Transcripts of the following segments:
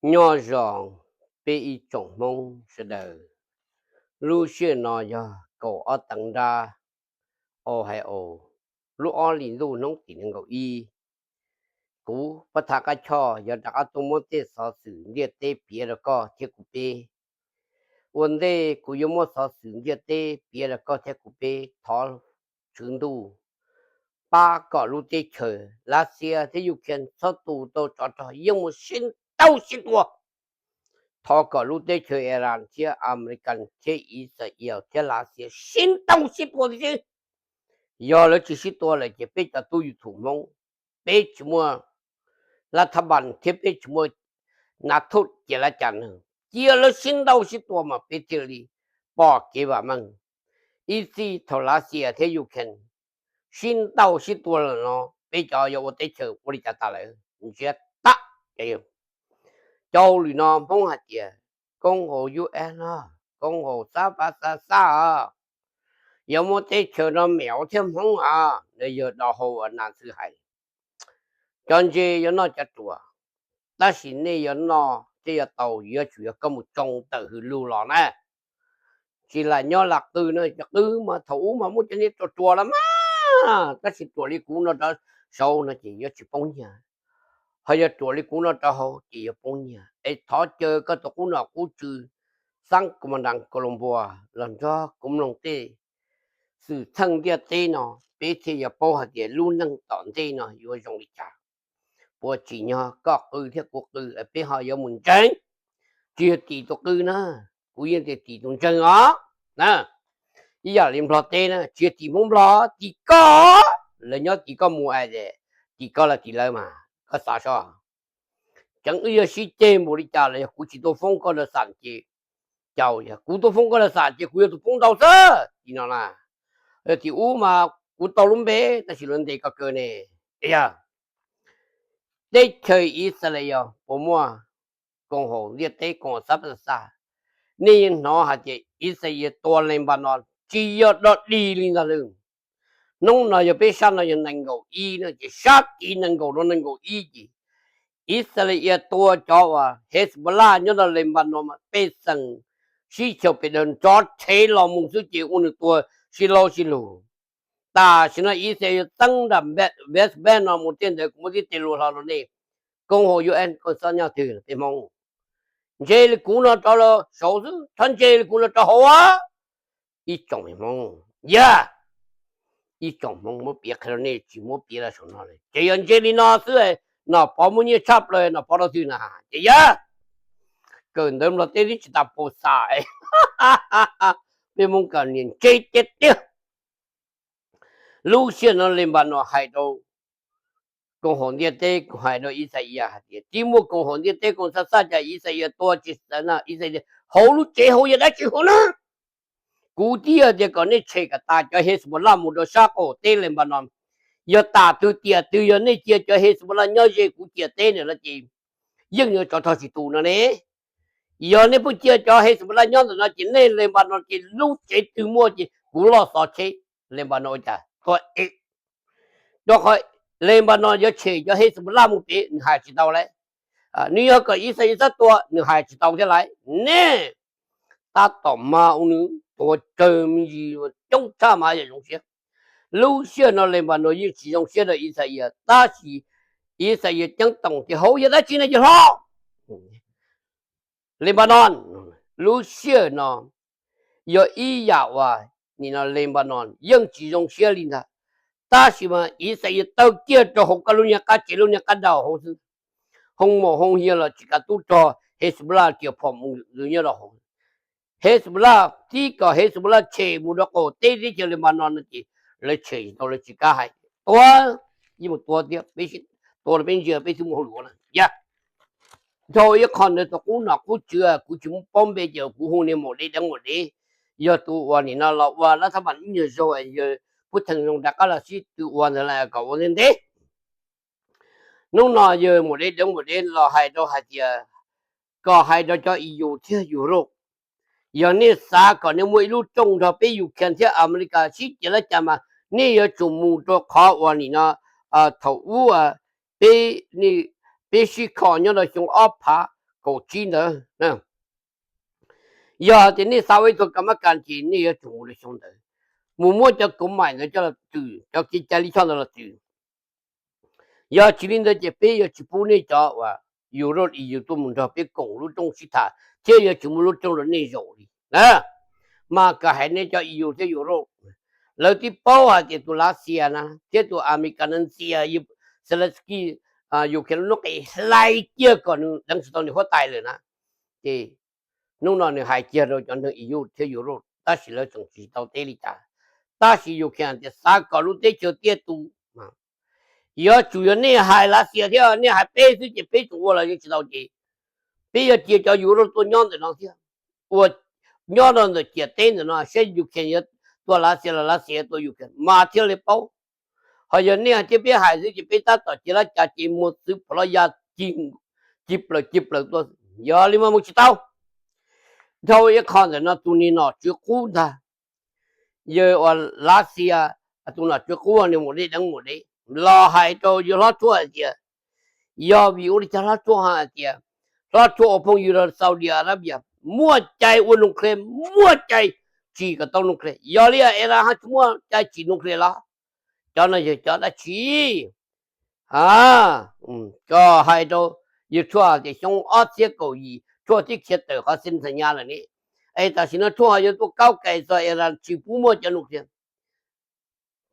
Nyob zoo peb ib tsoom Hmoob sawv daws. Lub sij hawm no yog kaum ob teev nrab, Ohio, lub ob hlis ntuj hnub tim nees nkaum ib. Kuv Paj Thaj Qab Choj yuav rov qab tuaj muab tej xov xwm ntiaj teb piav rau koj thiab kuv peb. Ua ntej kuv yuav muab xov xwm ntiaj teb piav rau koj thiab kuv peb, thov Tswv Ntuj pab kom lub teb chaws Lav Xias thiab Ukraine txhob tu tau tsov rog yeej mus sib ntaus sib tua. Thov kom lub teb chaws Iran thiab Amelikas thiab Israel thiab Lav Xias sib ntaus sib tua tiag xwb. Yog lawv tsis sib tua lawm ces peb cov tub YouTube Hmoob, peb tsis muaj lab thab npas thiab peb tsis muaj nav thauj cia lab cas neeg. Cia lawv sib ntaus sib tua mas peb thiaj li pom kev vam meej. Ib txhij thaum Lav Xias thiab Ukraine sib ntaus sib tua lawm no, peb cov yuav ua teb chaws ua li cas tas lawm? Ntsiab tag. Cau lwm no Hmoob hais tias koob haum U S no, koob haum xab pas xab xab os, yuav muab teb chaws no meem thiab Hmoob os, nws yog do hau nas xwb hais. Cov ntse yuav noj cov ruas, tab sis nej yuav noj thiab yuav tau yuav tsum yog koj mus tsoo tawm hws lug los na. Tsis lam nyob lam qw no, qw mas thaum ub mas muaj cov niag ruas ruas los mas, tab sis ruam li kuv no rau saud no ces yuav tsis poob nyiaj, ho yog ruam li kuv no rau hauv ces yuav poob nyiaj. Es thov caw koj tus qub nom qub tswv Xab Kas Mas Das Kos Loos Npuas los nrog kuv mloog tej xwm txheej ntiaj teb no, peb thiaj yuav paub hais tias lub neej tom ntej no yuav zoo li cas. Puas tsim nyog koj qw thiab kuv qw, peb ho yuav mus ntseeg? Tsis yog tim tus qw na, kuv yeej tias tim tus ntseeg os. Ib yam li Nplog teb na, tsis yog tim Hmoob Nplog, tim koj. Lawv nyob tim koj mus es tim koj los tim lawv mas koj xav seb. Tseem wb yuav sib ceg npaum li cas los yog kuv tsis tuaj foob koj rau xam ces, cau, yog kuv tuaj foob koj rau xam ces kuv yog tus poob ntau xwb. Tim no na, yog tim ub mas kuv tau lub npe tab sis luag ntes koj kawg ne. Yog teb chaws Ixayees puas muaj koom haum ntiaj teb koom haum xab pas xab xaj? Nej yeej hnov hais tias Ixayees tua Lebanon tsis yog dog dig li ntag lawm. Hnub no yog peb sab no yog nees nkaum ib no ces sab tid nees nkaum rau nees nkaum ib ces Ixayees tua cov uas Hezbollah nyob rau Lebanon mas pej xeem sib xyaw pes daws nrov rhev los mus xwb ces ua nws tua sib laub sib lug. Tam sim no Ixayees txeeb nram West Bank no mus tej ntawd kuv muab tib tes luag hlo rau nej. Koom haum U N koj txhob nyob twg peb Hmoob. Ntse li kuv no rau saud xwb, txhob ntse li kuv no rau hauv. Ib tsoom Hmoob, yog ib tsoom Hmoob muab piav qhia rau nej tsis muab piav rau saum no li. Ces yog ntse li no xwb, Nom Pov muaj nyiaj tshaj plaws, Nom Pov rau twg na? Ces yog kawm ntawv Nplog teb twb tsis tas paus xam. Peb Hmoob kawm niam ntse tiag tiag. Lub sij hawm no Lebanon hais rau koom haum ntiaj teb, hais rau Ixayees hais tias tib muaj koom haum ntiaj teb koom xab xaj cas Ixayees tua tsis xav na, Ixayees hauv lub tsev hauv yog dab tsi hauv na? Kuv twb yog tias kom nej tshem kom tas cov Hezbollah mus rau sab qaum teb Lebanon. Yog tam twg tiam twg yog nej cia cov Hezbollah nyob ze kuv ciam teb ntawm no ces yeej yuav tsov rog tsis tu no ne. Yog nej pheej cia cov Hezbollah nyob ntawm no ces nej Lebanon ces lub tsev twg muaj ces kuv loj xov tsheb Lebanon ua cas tuag es. Rau qhov Lebanon yuav tshem cov Hezbollah mus pem nws hais tsis tau lawm. Nws yog kom Ixayees txhob tua nws hais tsis tau thiab lawm ne. Tab tom mas ua nws tua tsawg me ntsis coob tshaj mas yog zoo siab. Lub sij hawm no Lebanon yeej tsis zoo siab rau Ixayees, tab sis Ixayees ceeb toom tias hauv yog dab tsi no ces hlob. Lebanon lub sij hawm no yog ib yam uas nim no Lebanon yeej tsis zoo siab li ntag. Tab sis mas Ixayees taw kiag rau hauv koj lub niag qab tsev lub niag qab daus hauv xwb. Hoo maum hoo hias los tsis kav tub rog Hezbollah tias phom mus nyob rau hauv. Hezbollah tib kom Hezbollah tshem mus rau qaum teb teb chaws Lebanon no ces lawv tshem tsis tau, lawv tsis kav hais, tua, yeej mus tua tiag, peb tua los peb ntsia peb twb muaj hauj lwm na. Yog dhau ib qho ntawd tus qub nom qub tswv kuv tsis muab paub npe ces kuv hu niag maum dev deev maum dev, yog tus uas nim no los ua lab thab npas ib nyuag zaug, yog pub theem zoo rov qab los sib tw ua ntawd kom ua ntev ntev. Hnub no yawg maum dev deev maum dev los hais rau hais tias kom hais rau cov E U thiab Europe, yog nej xav kom nej muaj ib lub rooj nrog peb Ukraine thiab America sib cav lab cas mas nej yuav tsum mus rau qhov uas nim no thaum ub peb sib kho nyob rau xyoo ob phav kaum tsib ntawd. Yog tias nej xav ua ib tug kam mab kas ces nej yuav tsum mus lawm xyoo ntawd, mus muab cov kaum maim ntawd coj los twm, cov kev cai lij choj ntawd los twm. Yog tsis li ntawd ces peb yuav tsis pub nej cov uas Europe E U tuaj mus nrog peb koom lub rooj sib tham thiab yuav tsis muaj lub rooj rau nej zaum li na. Mas kam hais nej cov E U thiab Europe, lawv twb paub hais tias tus Lav Xias na thiab tus Amelikas na ntxias Zelensky, Ukraine lub noob qes hlais kiag kom nws deev tsis tau nws huab tais lawm na. Ces hnub no nws hais kiag rau cov neeg E U thiab Europe tab sis lawv tseem tsis tau teb li cas. Tab sis Ukraine tias xav kom lub teb chaws tiaj tus, yuav tsum yog nej hais Lav Xias thiab nej hais peb xwb ces peb tseem ua los yeej tsis tau ces peb yuav cia cov Europe tuaj nyob ntawm no thiab, ua nyob rau ntawm ciam teb ntawm no saib Ukraine yuav tua Lav Xias los Lav Xias yuav tua Ukraine mas thiaj li paub. Ho yog nej hais thiab peb hais xwb ces peb tab tom cia lab cas ces muag txwv pom loj ya ci plaws ci plaws tuaj. Yog li mas mus tsis tau. Dhau ib qho ntawm no tus niag nom tswv qub ntag, yawg uas Lav Xias, tus nom tswv qub niag maum dej deev maum dej los hais rau yawg hlob tshuaj hais tias, yog vim ua li cas hlob tshuaj hais tias, hlob tshuaj ua phooj ywg rau Saudi Arabia muaj cai ua nuclear, muaj cai tsim kom tau nuclear. Yog li Iran ho tsis muaj cai tsim nuclear los? Cov no yog cov dab tsi? Koj hais rau yawg tshuaj tias xyoo ob txhiab kaum yim tshuaj twb khiav tawm qhov xi ntxas nyas lawm ne, es tam sim no tshuaj ho yuav tuaj kaub kais txog Iran tsis pub muaj cov nuclear.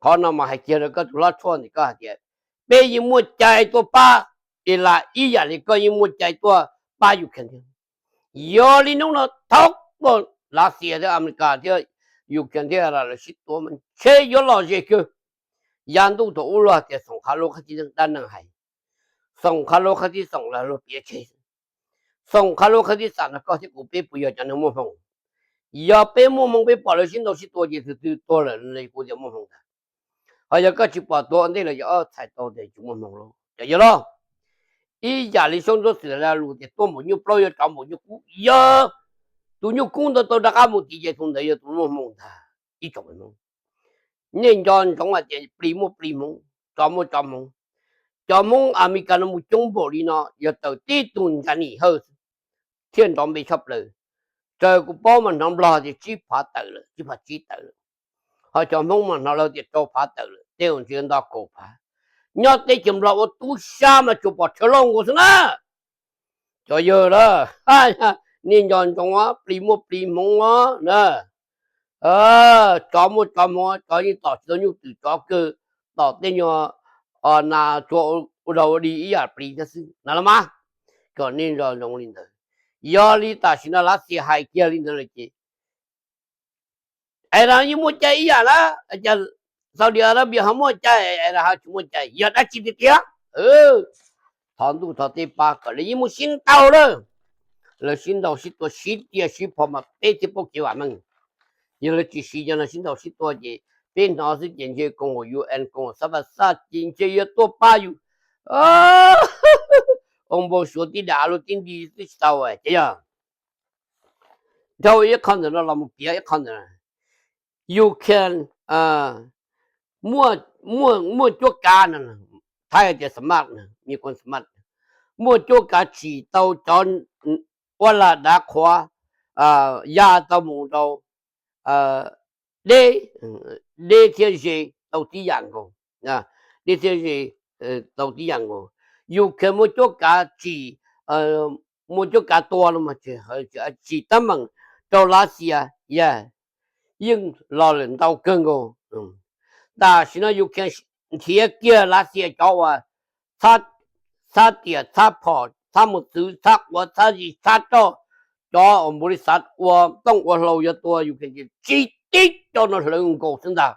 Qhov no mas hais kiag rau koj tus hlob tshuaj ntawm koj hais tias, peb yeej muaj cai tuaj pab Iran ib yam li koj yeej muaj cai tuaj pab Ukraine thiab. Yog li hnub no thaub tuaj Lav Xias thiab Amelikas thiab Ukraine thiab Iran lawv sib tua mas ntshe yuav lom zem kawg. Yav ntuj thaum ub luag tias xoom qhov lub qhov tib dab neeg hais, xoom qhov lub qhov tib xoom los luag piav tseg. Xoom qhov lub qhov tib xam no koj thiab kuv peb puas yog cov neeg muaj hmoo? Yog peb muaj hmoo peb pom lawv sib ntaus sib tua ces tus twg tuag lawm kuv tias muaj hmoo ntag. Ho yog koj tsis pom tuag ua ntej los yog txhais tau tias tsis muaj hmoo lauj. Cov yawg los, ib yam li Saub Ntsuab Xwm lus tias tuaj npaum nyuj plaub yuav rov npaum nyuj kub, yog tus nyuj kub ntawd tau rov qab mus tim ces tus ntawd yog tus muaj hmoo ntag. Ib tsoom Hmoob, nej nco ntsoov hais tias plis muaj plis hmoov, tsov muaj tsov hmoov. Cov Hmoob Amelikas no mus coob npaum li no yog tawm tib tug Ntsa Nim Hawj thiaj nrov npe tshaj plaws. Raws kuv paub mas hnov Nplog tias tsib phav tawm lawm, tsib phav tsib tawm lawm. Ho cov Hmoob mas hnov lawv tias rau phav tawm lawm, tej zaum ntshe nto kaum phav. Nyob teb chaws Nplog ua tub sab mas tsuas pom rhawv lauj nkaus xwb na. Cov yawg lawm, nej nco ntsoov plis muaj plis hmoov na. Tsov muaj tsov hmoov, tsov yeej tom tsis tau nyuj twm, tsov kawg tom tej nyuag nas tsua ua dog ua dig ib yam plis thiab xwb na los mas. Kom nej nco ntsoov li ntawd. Yog li tam sim no Lav Xias hais kiag li ntawd lawm ces Iran yeej muaj cai ib yam na, cas Saudi Arabia ho muaj cai, Iran ho tsis muaj cai, yog dab tsi tiag tiag? Thov ntuj thov teb pab kom lawv yeej mus sib ntaus lawm. Lawv sib ntaus sib tua sib tia sib phom mas peb thiaj paub kev vam meej. Yog lawv tsis siv cov no sib ntaus sib tua ces peb hnov xwb ces ntshe koom haum U N koom haum xab pas xaj ces ntshe yuav tuaj pab yus. Oo npau suav tib dam luag tib nti twb tsis tau ces yog. Dhau ib qho ntawm no los mus piav ib qho ntawm Ukraine muaj cuab kav, Thaib tias smart, smart, muaj cuab kav tsim tau cov ua lag dav qhuav ya tau mus rau deb, deb thiab ze tau tib yam nkaus, deb thiab ze tau tib yam nkaus. Ukraine muaj cuab kav tsim, muaj cuab kav tua no mas tsim teeb meem rau Lav Xias, yeej los lawm ntau kawg nkaus. Tam sim no Ukraine nrhiav kiag Lav Xias cov uas txhab tiam txhab phom txhab mus txwv txhab quav txhab zis txhab roj, cov uas npaum li xav ua tooj ua hlau yuav tua Ukraine ces tsis tib co no hlawv nkaus xwb ntag.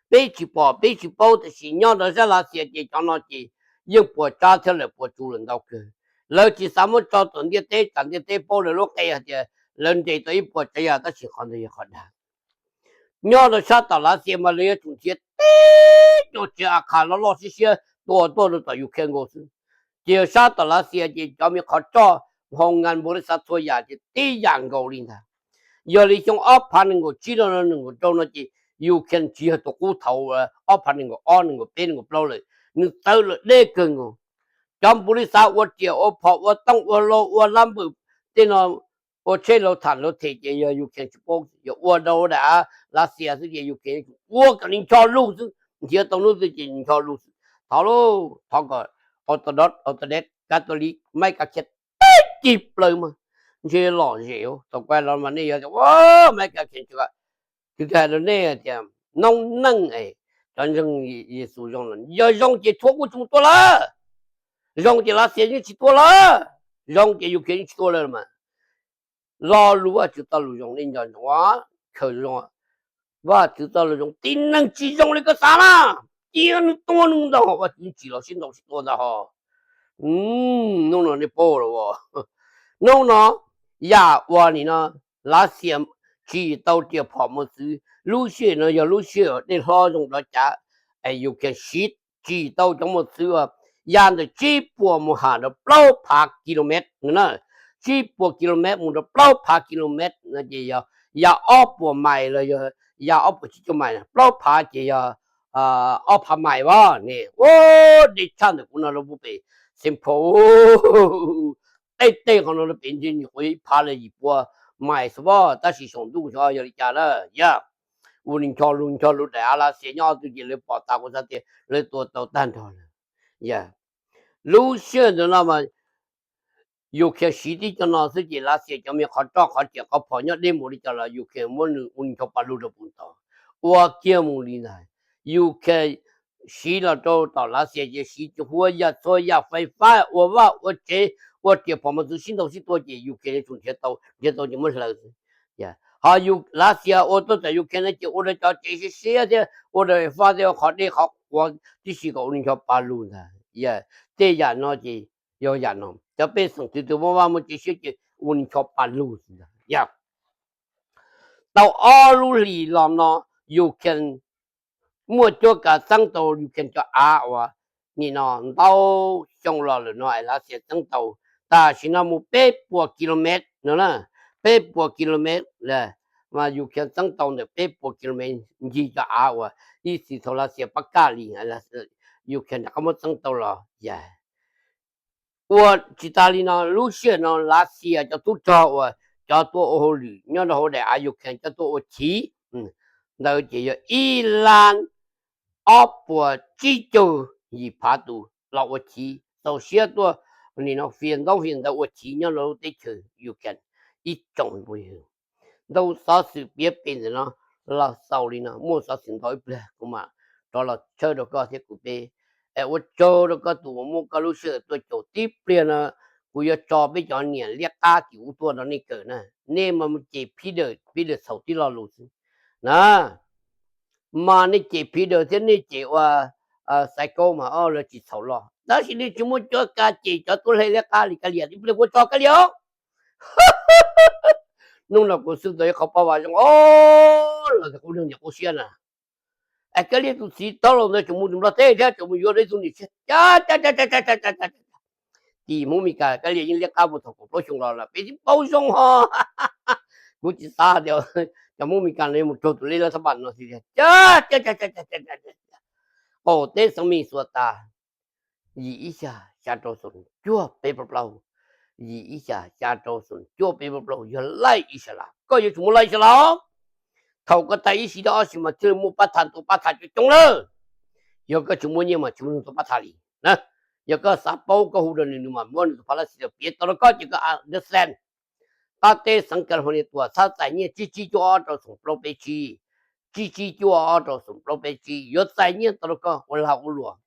Peb tsis pom peb tsis paub tiam sis nyob rau sab Lav Xias ces cov no ces yeej puas tsab thiab lawm puas tsu lawm ntau kawg. Lawv tsis xav muab tso tom ntiaj teb tsam ntiaj teb paub lawv lub qe hais tias lawv nres tau ib puas tsav yam tab sis qhov ntawd yog qhov dag. Nyob rau sab tom Lav Xias mas lawv yuav tsum nrhiav tib co tsev a qha loj loj siab siab tua tuaj rau tom Ukraine nkaus xwb. Ces sab tom Lav Xias ces cov me qhov roj hau ngas npaum li xav txhua yam ces tib yam nkaus li ntag. Yog li xyoo ob phav nees nkaum tsib rau nees nkaum rau no ces Ukraine tsis yog tus qub thaum ob phav nees nkaum ob nees nkaum peb nees nkaum plaub lawm, nws txawv lawm deb kawg nkaus. Cov npus li xav ua riam ua phom ua tooj ua hlau ua lab npawm tej no, ua tsheb lau tham lau them ces yog Ukraine tsis paub, yog ua rau daim av Lav Xias xwb ces Ukraine ua kom nws ncho lug xwb, nrhiav tau hnub twg ces ncho lug xwb. Thov lauj, thov kom Orthodox, Orthodox, Catholic, Maib Kav Khiav tib cig plaws mas ntshe lom zem. Thaum kuv hais los mas nej yog tias ua Maib Kav Khiav, kuv twb hais rau nej tias noob neej es cov ntseeg Yexus zoo los yog zoo ces tshuav kuj tsis mus tua lawm, zoo ces Lav Xias yeej tsis tua lawm, zoo ces Ukraine yeej tsis tua lawm mas. Lo lus Vajtswv txoj lus zoo nej nco ntsoov, khaws zoo, Vajtswv txoj lus zoo tib neeg tsis zoo li koj xav na, cia nws tua nws ntag, Vajtswv tsim los sib ntaus sib tua ntag ho. Hnub no nej paub los as, hnub no yam uas nim no Lav Xias tsim tau riam phom mos txwv, lub sij hawm no yog lub sij hawm dej hlob zoo dov cav, Ukraine siv tsim tau cov mos txwv uas ya ntawm tsib puas mus ham rau plaub phav kilomev no na, tsib puas kilomev mus rau plaub phav kilomev no ces yog ya ob puas mais los yog ya ob puas tsib caug mais, plaub phav ces yog ob phav mais as ne. Ua dej tshaj ntawm kuv no rau pem Saint Paul, tej tej qhov no rau pem ntshe nyuam qhuav yog ib phav los yim pua mais xwb as, tab sis saum ntuj xyov yog li cas na. Yog ua li ncho lug ncho lug daim av Lav Xias nyob ob tug ces lawv pom tas kuv xav tias lawv tua tau tag nrho lawm. Yog lub sij hawm ntawm no mas Ukraine siv tib co no xwb ces Lav Xias cov me qhov roj qhov riam qhov phom nyob deb npaum li cas los Ukraine muab nws ua li ncho pa lug rau puv ntod, ua kiag mus li ntag. Ukraine siv los rau tom Lav Xias ces siv cov huab yam txhua yam fais fab ua vaj ua tsev, ua riam phom mos txwv sib ntaus sib tua ces Ukraine yuav tsum nrhiav tau, nrhiav tau ces muab hlawv xwb. Ho Lav Xias ua tuaj tom Ukraine no ces ua rau cov tsev siab siab thiab ua rau fab thiab ua qhov deb qhov quav tib si kom ua li ncho pa lug ntag. Yog tej yam no ces yog yam no cov pej xeem twg twg muaj vaj muaj tsev siab ces ua li ncho pa lug ntag. Yog tau ob lub hlis los no Ukraine muaj cuab kav txeeb tau Ukraine cov av uas nim no ntau xyoo los lawm no es Lav Xias txeeb tau tam sim no mus peb puas kilomev no na, peb puas kilomev, mas Ukraine txeeb tau ntawm peb puas kilomev ncig cov av uas ib txhis thaum Lav Xias pab kaj li Ukraine rov qab muab txeeb tau los. Yog ua tsis tas li no lub sij hawm no Lav Xias cov tub rog uas cov tuaj ua hauj lwm nyob rau hauv daim av Ukraine cov tuaj ua chiv ntawd ces yog ib lab ob puas tsib caug yim phav tus los ua chiv txaus siab tuaj nim no fias ntaub fias ntawv ua chiv nyob rau lub teb chaws Ukraine ib tsoom phooj ywg. Ntau xov xwm piav pem ntawm no los xaus li no, muaj xov xwm ntau ib pliag kuv mam rov los tshawb rau koj thiab kuv peb. Es ua tsaug rau koj tus uas muab koj lub sij hawm tuaj caum tib pliag no, kuv yuav tso peb cov niam liab qab tim ub tuaj rau nej kawm na. Nej mas mus cem Peter, Peter txhaum tib lo lus xwb na. Mas nej cem Peter thiab nej cem ua Xaiv Kaub mas lawv tsis txhaum los, tab sis nej tsis muaj cuab kav cem cov tuab hle liab qab li Kab Lias, ib pliag kuv tso Kab Lias os. Hnub no kuv xwb tau ib qho pab vas zoo os, los tias qub neeg niam qub siab na. Es Kab Lias tus txiv tau los ntawd tseem mus tus Nplog teb thiab tseem mus yuav ib tug niam tsev, tim Hmoob Mes Kas Kab Lias yeej liab qab puag thaum kaum plaub xyoo los lawm, peb twb paub zoo ho. Kuv tsis xav tias cov Hmoob Mes Kas no yuav mus raug tus lej lab thab npas no tiag. Qaum teb xeev Mes Xua tas, yim ib xya xya rau xoom cuaj peb plaub plaub, yim ib xya xya rau xoom cuaj peb plaub plaub yog laij Israel, koj yuav tsum muaj laij Israel. Thaum koj tag ib sim rau ob sim mas thiaj li muaj pab tham tua pab tham coob coob lawm. Yog koj tsis muaj nyiaj mas tsis muaj neeg tua pab tham li. Yog koj xav paub koj hu rau nws, nws mam muab nws tus phab laj xi piav tau rau koj ces koj understand. Qab teb xeev California tuam txhab txais nyiaj tsib tsib cuaj ob rau xoom plaub peb tsib, tsib tsib cuaj ob rau xoom plaub peb tsib yuav txais nyiaj tau rau koj ua lag ua luam.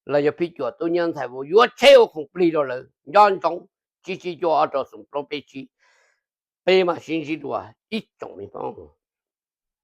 Los yog phij cuam tub nyab ntxhais vauv yuav tsheb ua khoom plig rau lawv nco ntsoov, tsib tsib cuaj ob rau xoom plaub peb tsib. Peb mam sib ntsib dua ib tsoom me phooj.